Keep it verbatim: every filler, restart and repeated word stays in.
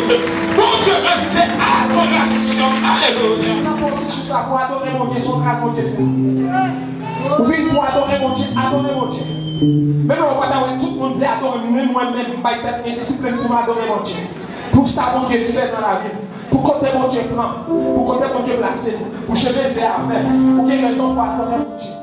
Bondye merite adorasyon. Alelouya. Si w nan pozisyon sa pou adore Bondye, se yon gras Bondye fè. Ou vin pou adore Bondye, adore Bondye. Menm lè w pa ta wè tout moun vle adore m, men mwen menm, m bay tèt mwen disiplin pou m adore Bondye. Pou sa Bondye fè nan lavi m, pou kote Bondye pran m, pou kote Bondye plase m, pou je leve avè l, ou gen rezon pou adore Bondye.